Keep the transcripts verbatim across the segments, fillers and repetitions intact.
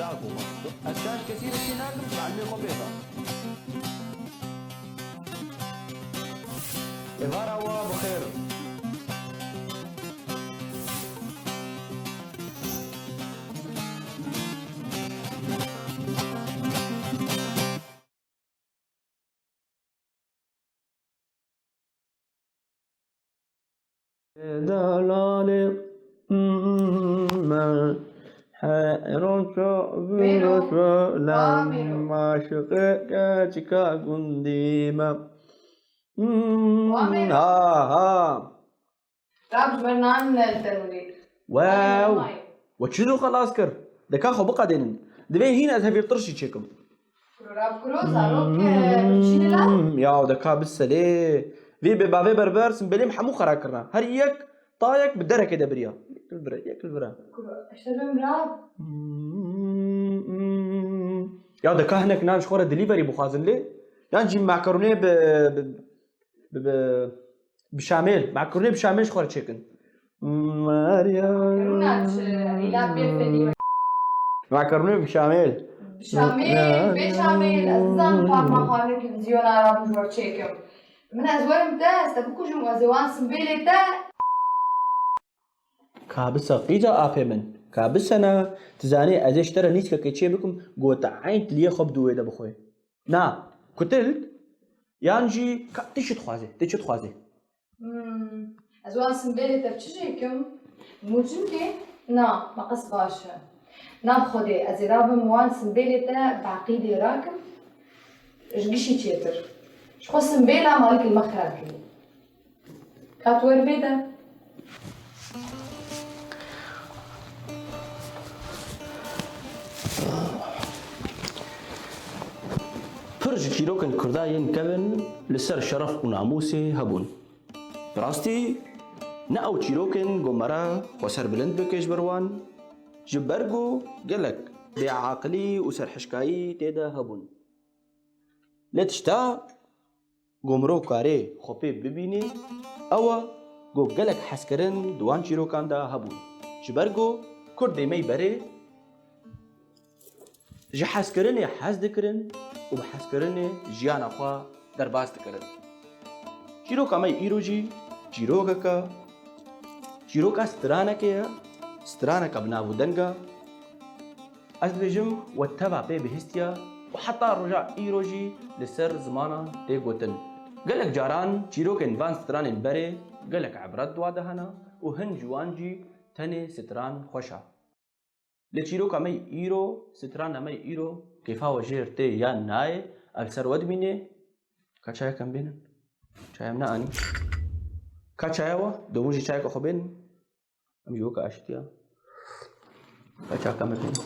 Ez şaş kesî re çê nakim, tu ilmê xwe pê de. Êvara we bi xêr. Dalalê me, heron ço Bêro, viro şo, lam amîro. Maşiqê keçika gundî me. Amîro. Ha, ha. Rab ji me nan li tenûrê. Wow. Ay, ay. We çi zû xelas kir? De ka xwe biqedênin. Divê hîn ez hevîr tirşî çêkim. Kuro rab kuro, zarok, e, çîne la? Hmm, ya de ka biselê. Vê bê bavê berber simbêlê min hemû xera kirina. Her yek tayek bi derekê de biriya. Yek li vir e, yek li vir e. Kuro, eştebim rab. Hmm. Ya de ka hinek nan ji xwe re delivery bixwazin lê. Yan jî makarone bi, bi, bi, bi, bi şamêl. Makarone bi şamêl ji xwe re çêkin. Makarone çi? Îla bê fedî. Makarone bi şamêl. Bi şamêl, bê şamêl. Ez nizanim parmaxanek viziyona rabim ji we çêkim. Min ez werim te, ez te bikujim, ez ê wan simbêlê te. Ka bise qîza apê min. Ka bisena, tu zanî ez ê ji te re nîskekê çê bikim, ku te eyn tiliyê xwe bi dûwê de bixwe. Na, kutilk, yan jî ka, tu çi dixwazê? Tu çi dixwazê? Hmm, ez wan simbêlê te bi çi jêkim? Mûçinkê? Na, meqes baş e. Na bi Xwedê, ez ê rabim wan simbêlê te bi eqîdê rakim, ji gişî çêtir. Ji xwe simbêla malikê me xera kirî. Ka tu wer vê de. Pir ji çîrokên Kurda yên kevin li ser şeref û namûsê hebûn. Bi rastî, ne ew çîrokên ku me re xweserbilind bike ji ber wan, ji ber ku gelek bêaqilî û serhişkayî tê de hebûn. Lê tişta ku mirov karê xwe pê bibînê, ew e ku gelek hezkirin di wan çîrokan de hebûn. Ji ber ku Kurdê me yî berê ji hezkirinê hez dikirin û bi hezkirinê jiyana xwe derbas dikirin. Çîroka me yê îro jî çîrokeke, çîroka stranekê ye, straneke bi nav û deng e. Ez dibêjim we teva pê bihîstiye û heta roja îro jî li ser zimanan tê gotin. Gelek caran çîrokên van stranên berê gelek ibret di wa de hene û hin ji wan jî tenê stran xweş e. Lê çîroka me yê îro, strana me yê îro, kêfa we jêr tê yan nayê, ev li ser we dimîne. Ka çayek em bênin. Çaya em neanî. Ka çaya we, domû jî çayeke xwe bênin. Em jî weke aştiya. Ka çayeke me bênin.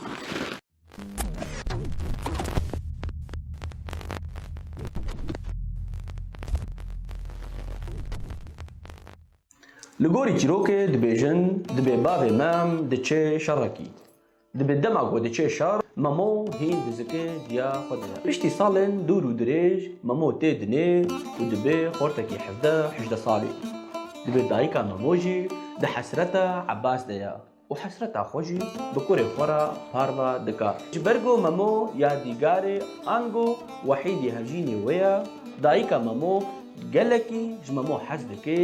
Li gorî çîrokê dibêjin, dibê bavê Mem diçe şerekî. Dibê dema ku diçe şer, Memo hîn di zikê diya xwe de ye. Piştî salên dûr û dirêj, Memo tê dinê û dibê xortekî hevdeh hejdeh salî. Dibê dayika Memo jî di hesreta Ebas de ye. Û hesreta xwe jî bi kurê xwe re parve dike. Ji ber ku Memo yadîgarê ango wehîdî hevjînê wê ye, dayika Memo gelekî ji Memo hez dike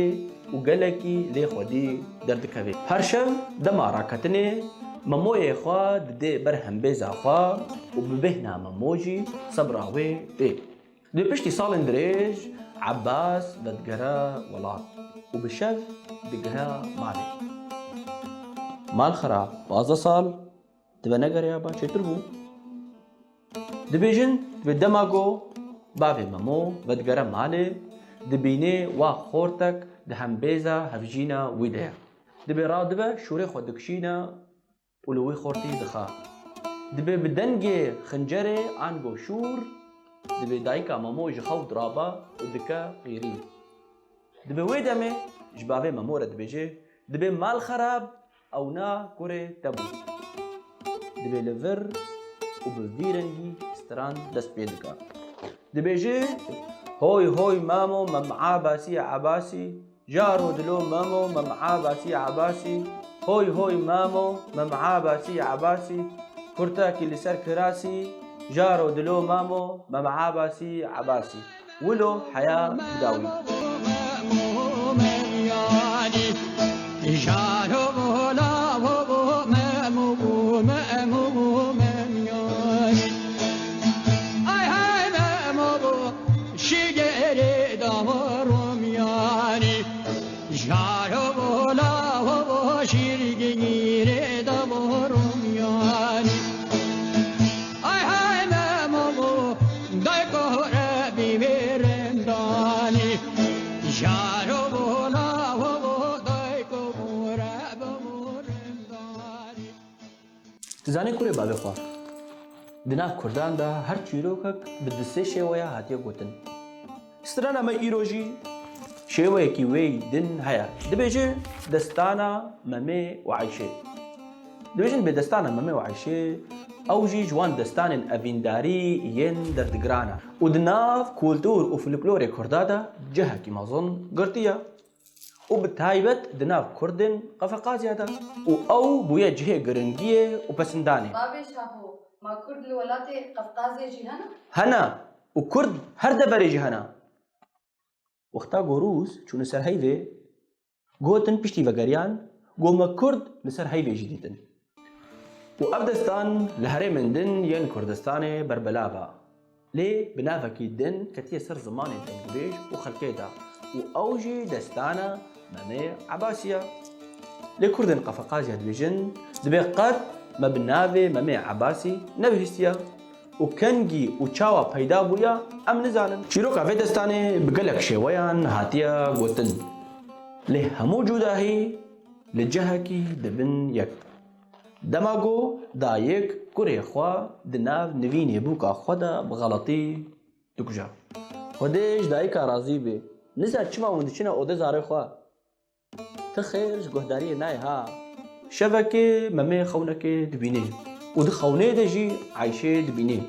û gelekî lê xwedî derdikeve. Her şev dema raketinê Memoyê xwe didê ber hembêza xwe û bi bêhna Memo jî sebra wê tê. Di piştî salên dirêj Ebas vedigere welat û bi şev digihe malê. Mal xera pazdeh sal dibe negeriya ba çêtir bû. Dibêjin, dibê dema ku bavê Memo vedigere malê, dibînê wa xortek di hembêza hevjîna wî de ye. Dibê radibe şûrê xwe dikişîne û li wî xortî dixe. Dibê bi dengê xincerê ango şûr, dibê dayika Memo ji xew dirabe û dike qîrî. Dibê wê demê ji bavê Memo re dibêje, dibê mal xerab, ewna kurê te bû. Dibê li vir û bi vî rengî stran dest pê dike. Dibêje, hoy hoy Memo, Mem Abasî, Abasî, Jaro dilo Memo, Mem Abasî, Abasî. Hoy hoy Memo, Mem Abasî, Abasî. Kurtekî li ser kirasî, jaro dilo memo, Mem Ebasî, Ebasî. Wilo heya dawî. Jaro vola vo vo memo vo memo vo mem yani. Ay hay memo vo şigere davarom yani. Jaro vola vo vo şirgingire davarom yani. Ay hay memo vo dayko re biberem dani. Jaro vola vo vo dayko re biberem dani. Tu zanî kurê bavê xwe? Di nav kurdan de her çîrokek bi du sê şêweya hatiye gotin. Strana me îro jî şêweyekî wê din heye. Dibêje destana Memê û Eyşê. Dibêjin bê destana Memê û Eyşê, ew jî ji wan destanên evîndarî yên derdigiran e û di nav kultur û folklorê kurda de cihekî mezin girtiye. Û bi taybet di nav kurdên Qefqaziya de. Û ew bûye cihê giringiyê û pesindanê. Bavê Şaho, ma kurd li welatê Qefqazê jî hene? Hene. Û kurd her deverê jî hene. Wexta ku Rûs çûne ser heyvê, gotin piştî vegeriyan, ku me kurd li ser heyvê jî dîtin. Û ev destan li herêmên din yên Kurdistanê berbelav e. Lê bi navekî din ketiye ser zimanê dengdibêj û xelkê de û ew jî destana Memê Ebasî ye. Lê kurdên Qefqaziya dibêjin, dibê qet me bi navê Memê Ebasî nebihîstiye. Û kengî û çawa peyda bûya, em nizanin. Çîroka vê destanê bi gelek şêweyan hatiye gotin. Lê hemû cudahî li cihekî dibin yek. Dema ku dayik kurê xwe di nav nivînê bûka xwe de bi xeletî dikuje. Xwedê ji dayika razî bê. Nizan çima hûn diçine odê zarê xwe. Ti xêr ji guhdariyê nayê ha. Şevekê Memê xewnekê dibînê û di xewnê de jî Eyşê dibînê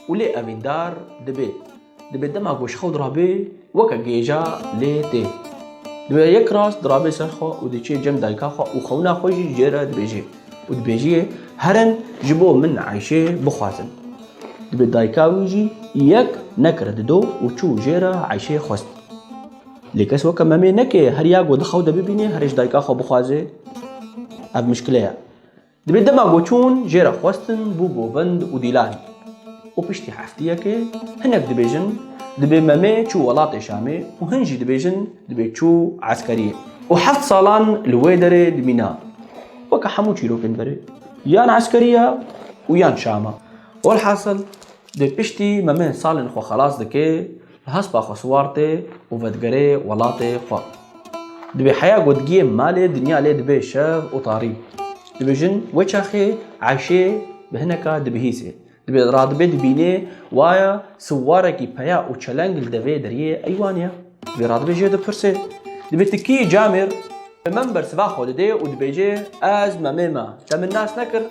û lê evîndar dibe. Dibê dema ku ji xew dirabe weke gêja lê tê. Dibê yek rast dirabe ser xwe û diçê cem dayika xwe û xewna xwe jî jê re dibêje û dibêjiyê, herin ji bo min Eyşê bixwazin. Dibê dayika wî jî yek nekire dido û çû jê re Eyşê xwest. Lê kes weke Memê neke, her ya ku di xew de bibîne, herê ji dayika xwe bixwaze. Ev mişkile ye. Dibê dema ku çûn jê re xwestin, bû govend û dîlan. Û piştî heftiyekê hinek dibêjin, dibê Memê çû welatê Şamê û hin jî dibêjin, dibê çû eskeriyê. Û heft salan li wê derê dimîna. Weke hemû çîrokên berê. Yan eskeriya û yan Şama. Welhasil, Dê piştî Memê salên xwe xelas dike, li hespa xwe siwar tê û vedigere welatê xwe. Dibê heya ku digihê malê dinya lê dibe şev û tarî. Dibêjin wê çaxê Eyşê bi hineka dibihîse. Dibê radibe dibîne waya siwarekî peya û çeleng li devê deriyê eywanê ye. Dibê radibe jê dipirse. Dibê ti kî Camêr? Mem bersiva xwe dide û dibêje, ez Memê me. Te min nas nekir?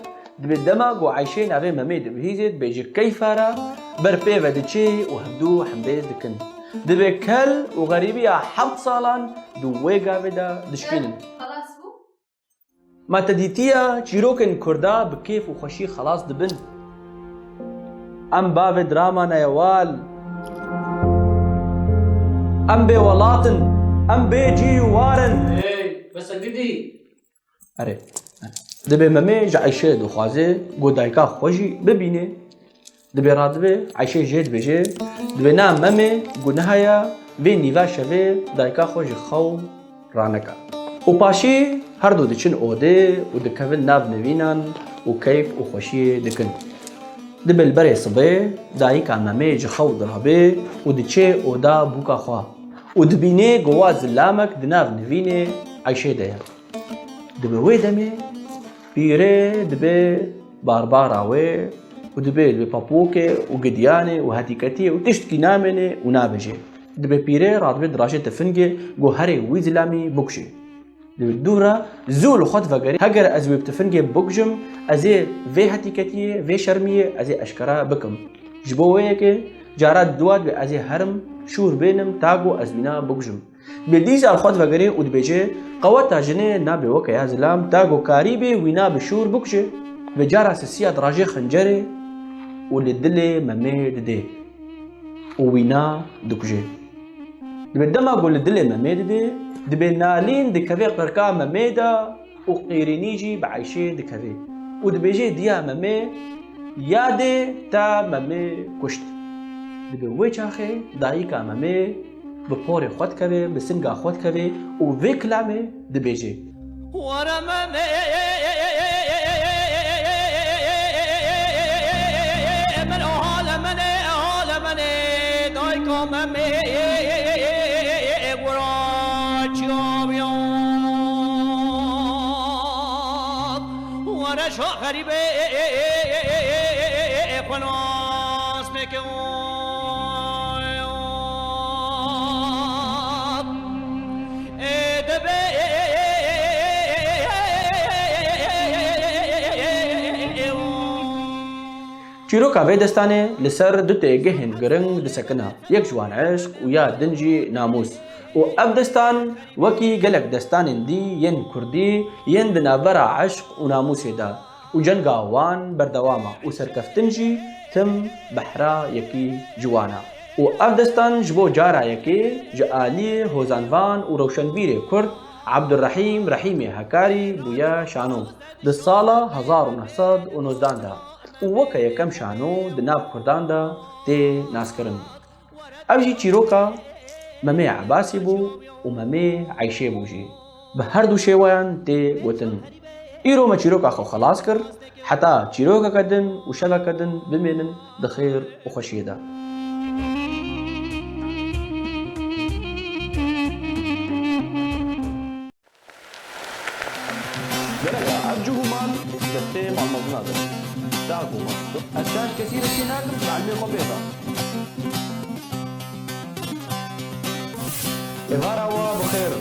Dibê dema ku Eyşê navê Memê dibihîze, dibêje keyfa re ber pê ve diçe û hevdû hembêz dikin. Dibê kel û xerîbiya heft salan di wê gavê de dişkînin. Xelas bû? Ma te dîtiye çîrokên Kurda bi kêf û xweşî xelas dibin? Em bavê drama ne ye wal. Em bê welat in. Em bê cî û war in. Hey, bes e gidî. Erê. Dibê Memê ji Eyşê dixwaze ku dayika xwe jî bibîne. Dibê radibe, Eyşê jê dibêje, dibê na Memê, guneha ye, vê nîva şevê dayika xwe ji xew raneke. Û paşî her du diçin odê û dikevin nav nivînan û keyf û xweşiyê dikin. Dibê li berê sibê dayika Memê ji xew dirabe û diçe oda bûka xwe û dibîne ku wa zilamek di nav nivînê Eyşê de ye. Dibê wê demê pîrê dibe barbara wê û dibê li papokê û gidiyanê û hetîketiyê û tiştkî namêne û nabêje. Dibê pîrê radibe diraje tifingê ku herê wî zilamî bikuje. Dibê dû re zû li xwe divegerê, heger ez wê bi tifingê bikujim, ez ê vê hetîketiyê, vê şermiyê ez ê eşkere bikim. Ji bo wê yekê cara diwa dibê ez ê herim şûr bênim ta ku ez wîna bikujim. Dibê dîsa li xwe divegerê û dibêje, qeweta jinê nabe weke ya zilam, ta ku karîbê wîna bi şûr bikuje. Dibe cara sisiya dirajê xincerê û li dilê Memê didê û wîna dikujê. Dibe dema ku li dilê Memê didê, dibe nalîn dikeve qirka Memê de û qîrînî jî bi Eyşê dikeve û dibêje diya Memê, yadê te Memê kuşt. Dibe wê çaxê dayika Memê bi porê xwe dikeve, bi singa xwe dikeve û vê kilamê dibêje. Were Memê, min ahale min ê, ahale min ê, dayka Memê, were çaviya. Were şa xerîbê, xwe nas neke. Çîroka vê destanê li ser du têgihên giring disekine, yek ji wan eşq û ya din jî namûs. Û ev destan wekî gelek destanên dî yên kurdî yên di navbera eşq û namûsê de û cenga wan berdewam e û serkeftin jî tim behra yekî ji wan e. Û ev destan ji bo cara yekê ji aliyê hozanvan û rewşenbîrê kurd Abdurrehîm Rehîmê Hekarî bûye şano di sala hezar û neh sed û nozdan de û weke yekem şano di nav kurdan de tê naskirin. Ev jî çîroka Memê Ebasî bû û Memê Eyşê bû jî. Bi her du şêweyan tê gotin. Îro me çîroka xwe xelas kir, heta çîrokeke din û şeveke din bimênin di xêr û xweşiyê de. Gereka ev cih û mal destê malmezina de. Dak û mal. Ez şaş kesî re çê nakim, ji ilmê xwe pê ve. Êvara we bi xêr.